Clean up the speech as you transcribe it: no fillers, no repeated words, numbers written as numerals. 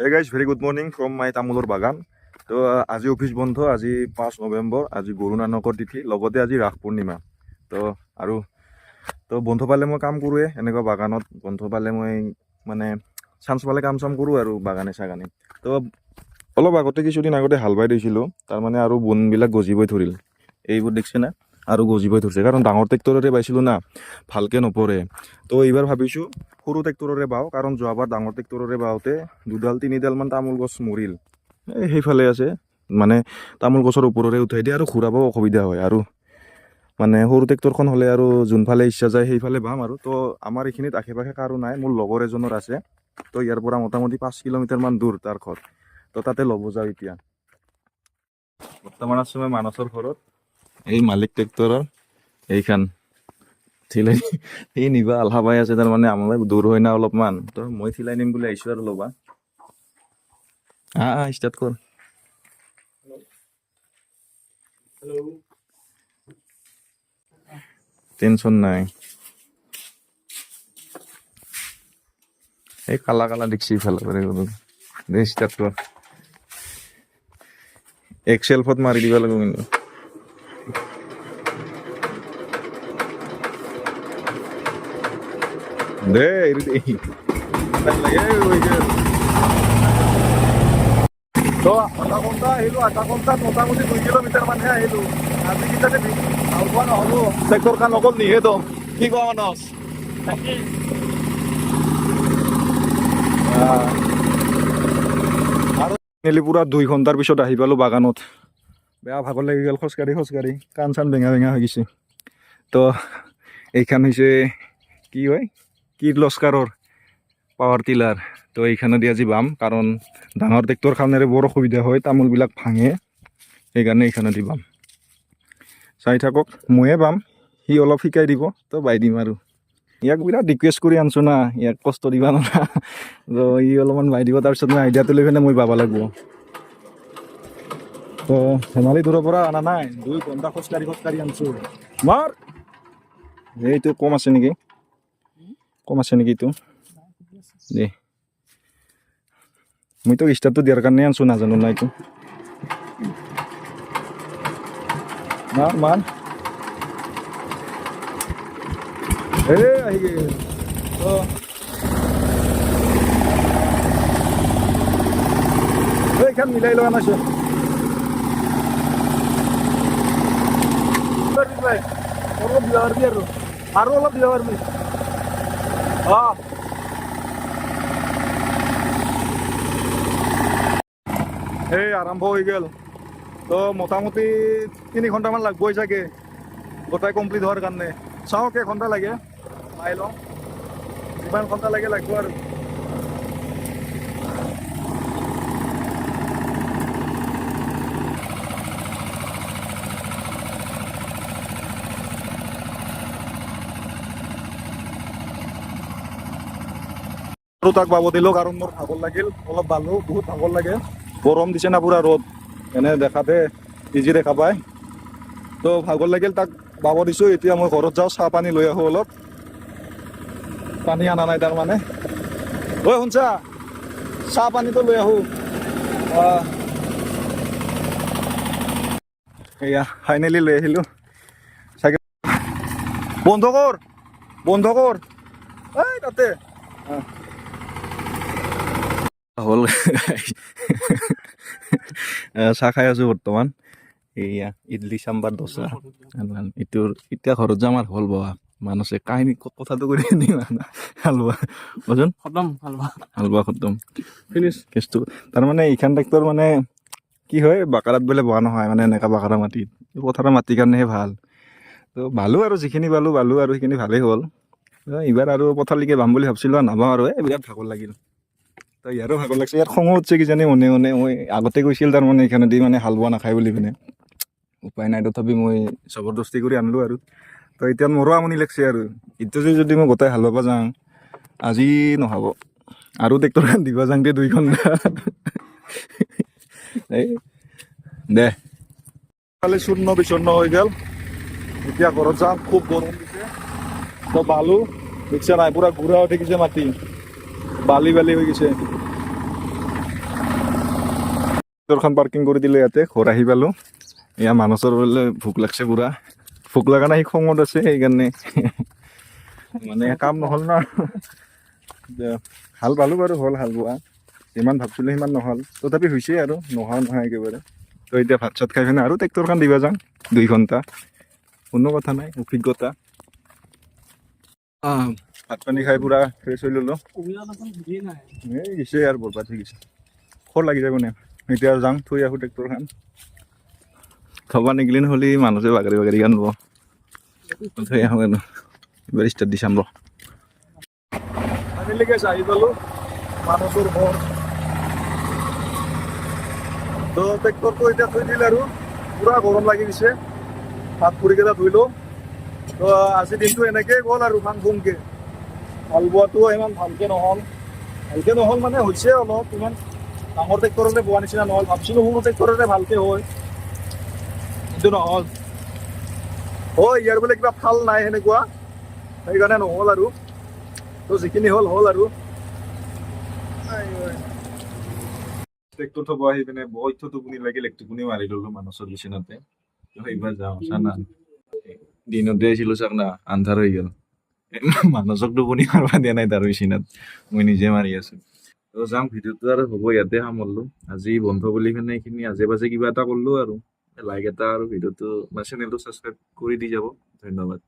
Hey guys, very good morning from my তামোলৰ বাগান। তো আজি অফিচ বন্ধ। আজি 5 নৱেম্বৰ, আজি গুৰু নানকৰ তিথি, লগতে আজি ৰাস পূৰ্ণিমা। তো আৰু তো বন্ধ পালে মই কাম কৰোঁৱে এনেকুৱা বাগানত। বন্ধ পালে মই মানে চান্স পালে কাম চাম কৰোঁ আৰু বাগানে চাগানে। তো অলপ আগতে, কিছুদিন আগতে হাল বাই দিছিলোঁ, তাৰমানে আৰু বনবিলাক গজিবই ধৰিল। এইবোৰ দেখছে না, আৰু গজিবই ধৰিছে, কাৰণ ডাঙৰ ট্ৰেক্টৰেৰে বাইছিলোঁ না, ভালকৈ নপৰে। তো এইবাৰ ভাবিছোঁ সৰু ট্ৰেক্টৰেৰে বাওঁ, কাৰণ যোৱাবাৰ ডাঙৰ ট্ৰেক্টৰেৰে বাওঁতে দুডাল তিনিডালমান তামোল গছ মৰিল। এই সেইফালে আছে, মানে তামোল গছৰ ওপৰৰে উঠাই দিয়ে আৰু ঘূৰাবও অসুবিধা হয়। আৰু মানে সৰু ট্ৰেক্টৰখন হ'লে আৰু যোনফালে ইচ্ছা যায় সেইফালে বাম। আৰু তো আমাৰ এইখিনিত আশে পাশে কাৰো নাই, মোৰ লগৰ এজনৰ আছে। তো ইয়াৰ পৰা মোটামুটি 5 কিলোমিটাৰমান দূৰ তাৰ ঘৰ। তো তাতে ল'ব যাওঁ। এতিয়া বৰ্তমান আছোঁ মই মানসৰ ঘৰত। এই মালিক ট্ৰেক্টৰৰ, এইখান ঠিলাই এই নিবা আলহা পাই আছে। তাৰমানে আমাৰ দূৰ হয় না অলপমান, তো মই ঠিলাই নিম বুলি আহিছোঁ আৰু ল'বা। আহ, ষ্টাৰ্ট কৰ। হেল্ল'। টেনচন নাই। এই কালা কালা দেখছি ইফালে দে, ষ্টাৰ্ট কৰ। এক চেল্ফত মাৰি দিব লাগিব কিন্তু। দে, এৰি দে। লাগে হৈ গ'ল। তো আধা ঘণ্টা আহিলোঁ, আধা ঘণ্টাত মোটামুটি 2 কিলোমিটাৰ মানহে আহিলোঁ। আজি কিজানি হাল বোৱা নহ'ব, ট্ৰেক্টৰ খান অকল নিহে দম। কি কোৱা মানস? আৰু ফাইনেলি পুৰা 2 ঘণ্টাৰ পিছত আহি পালোঁ বাগানত। বেয়া ভাগৰ লাগি গ'ল, খোজকাঢ়ি খোজকাঢ়ি কাণ চান বেঙা বেঙা হৈ গৈছে। তো এইখন হৈছে কি হয়, কিৰ্লস্কাৰৰ পাৱাৰ টিলাৰ। তো এইখনেদি আজি বাম, কাৰণ ডাঙৰ ট্ৰেক্টৰখনেৰে বৰ অসুবিধা হয়, তামোলবিলাক ভাঙে। সেইকাৰণে এইখনেদি বাম। চাই থাকক, ময়ে বাম, সি অলপ শিকাই দিব, তো বাই দিম। আৰু ইয়াক বিৰাট ৰিকুৱেষ্ট কৰি আনছোঁ না, ইয়াক কষ্ট দিবা নোৱাৰা। তো ই অলপমান বাই দিব, তাৰপিছত মই আইডিয়াটো লৈ পেলাই মই বাব লাগিব। তো ধেমালি দূৰৰ পৰা অনা নাই, 2 ঘণ্টা খোজকাঢ়ি খোজকাঢ়ি আনছোঁ। মাৰ, এইটো কম আছে নেকি? কম আছে নেকি এইটো? দে, মইতো ষ্টাৰ্টটো দিয়াৰ কাৰণে আনছোঁ, নাজানো না এইটো। মাৰ মাৰ, এই আহি গ'ল। তো এইখন মিলাই লোৱা নাইছো। অলপ দিব পাৰিবি আৰু আৰু অলপ দিব পাৰিবি। অঁ, এই আৰম্ভ হৈ গ'ল। তো মোটামুটি 3 ঘণ্টামান লাগবই চাগে গোটাই কমপ্লিট হোৱাৰ কাৰণে। চাওঁ কেইঘণ্টা লাগে, চাই লওঁ। যিমান ঘণ্টা লাগে লাগিব আৰু। আৰু তাক বাব দিলোঁ, কাৰণ মোৰ ভাগৰ লাগিল। অলপ বালো, বহুত ভাগৰ লাগে। গৰম দিছে না, পুৰা ৰ'দ। এনে দেখাতে ইজি দেখা পায়। তো ভাগৰ লাগিল, তাক বাব দিছোঁ। এতিয়া মই ঘৰত যাওঁ, চাহ পানী লৈ আহোঁ অলপ। পানী অনা নাই তাৰমানে। ঐ শুনছা, চাহ পানীটো লৈ আহোঁ। এয়া ফাইনেলি লৈ আহিলোঁ। চাইকেল বন্ধ কৰ, বন্ধ কৰ। এই তাতে হ'ল। চাহ খাই আছোঁ বৰ্তমান। এইয়া ইডলি চাম্বাৰ দোচা। এইটোৰ এতিয়া ঘৰত যাম আৰু হ'ল বাবা। মানুহে কাহিনী কথাটো কৰি দিম। হালৱা কচোন। খতম হালৱা। হালৱা খতম। ফিনিছ। কেছটো তাৰমানে এইখন ট্ৰেক্টৰ মানে কি হয়, বাকাৰাত বোলে বোৱা নহয়, মানে এনেকা বাকাৰা মাটিত, পথাৰৰ মাটিৰ কাৰণেহে ভাল। তো বালো আৰু যিখিনি বালো বালো আৰু সেইখিনি ভালেই হ'ল। তো এইবাৰ আৰু পথাৰলৈকে বাম বুলি ভাবছিলোঁ, আৰু নাবাওঁ আৰু। এই বিৰাট ভাগৰ লাগিল। তো ইয়াৰো ভাগৰ লাগছে, ইয়াত খঙো উঠছে কিজানি মনে মনে। মই আগতে কৈছিল তাৰমানে এইখনেদি মানে হাল বোৱা নাখায় বুলি পিনে। উপায় নাই, তথাপি মই জবৰদস্তি কৰি আনিলোঁ আৰু। তো এতিয়া মোৰো আমনি লাগছে। আৰু এতিয়া যে যদি মই গোটেই হাল বাব যাওঁ, আজি নহ'ব আৰু। ট্ৰেক্টৰখন দিব যাওঁতে 2 ঘণ্টা। এই দে, কালি চূৰ্ণ বিচূৰ্ণ হৈ গ'ল। এতিয়া ঘৰত যাম, খুব গৰম দিছে। তো বালু দেখিছে নাই, পুৰা গুড়া উঠি গৈছে, মাটি বালি বালি হৈ গৈছে। ট্ৰেক্টৰখন পাৰ্কিং কৰি দিলোঁ ইয়াতে। ঘৰ আহি পালোঁ। এয়া মানসৰ বোলে ভোক লাগছে পুৰা। ভোক লগা নাই, সি খঙত আছে। সেইকাৰণে মানে কাম নহ'ল ন। হাল বালোঁ বাৰু, হ'ল হাল বোৱা। যিমান ভাবছিলোঁ সিমান নহ'ল, তথাপি হৈছে আৰু, নোহোৱা নহয় একেবাৰে। তো এতিয়া ভাত চাত খাই পিনে আৰু ট্ৰেক্টৰখন দিবা যাওঁ 2 ঘণ্টা। কোনো কথা নাই, অভিজ্ঞতা। ভাত পানী খাই পুৰা ফ্ৰেছ হৈ ল'লোঁ। এই গৈছে আৰু বৰবাদ হৈ গৈছে, খৰ লাগি যাব নে। এতিয়া যাওঁ, থৈ আহোঁ ট্ৰেক্টৰখন। থবা নিগিলি নহ'লে মানুহে বাগৰি বাগৰি কান্দব। থৈ আহোঁ আৰু এইবাৰ ষ্টাৰ্ট দি চাম ৰ। ফাইনেলি গাইছ, আহি পালোঁ মানসৰ ঘৰ। তো ট্ৰেক্টৰটো এতিয়া থৈ দিল আৰু পুৰা গৰম লাগি গৈছে। হাত ভৰিকেইটা ধুই লওঁ। তো আজিৰ দিনটো এনেকেই গ'ল আৰু ফাং ফুংকে। হাল বোৱাটোও ইমান ভালকে নহ'ল। ভালকে নহ'ল মানে হৈছে অলপ, ইমান ডাঙৰ ট্ৰেক্টৰৰে বোৱা নিচিনা নহ'ল। ভাবছিলোঁ সৰু ট্ৰেক্টৰৰে ভালকে হয়, কিন্তু নহ'ল। হয়, ইয়াৰ বোলে কিবা ফাল নাই সেনেকুৱা, সেইকাৰণে নহ'ল আৰু। তো যিখিনি হ'ল হ'ল আৰু। ট্ৰেক্টৰ থ'ব আহি পিনে বহুত টোপনি লাগিল, এক টোপনি মাৰি ল'লো মানসৰ বিচনাতে। তো সেইবাৰ যাওঁ। চা না, দিনতে আহিছিলো, চাক না, আন্ধাৰ হৈ গ'ল। মানসক টোপনি মাৰবা দিয়া নাই তাৰ বিচনাত, মই নিজে মাৰি আছো। তো যাম, ভিডিঅ'টো আৰু হ'ব ইয়াতে সামৰলো। আজি বন্ধ বুলি পিনে এইখিনি আজে বাজে কিবা এটা কৰিলো আৰু। লাইক এটা আৰু ভিডিঅ'টো মানে চেনেলটো ছাবস্ক্ৰাইব কৰি দি যাব। ধন্যবাদ।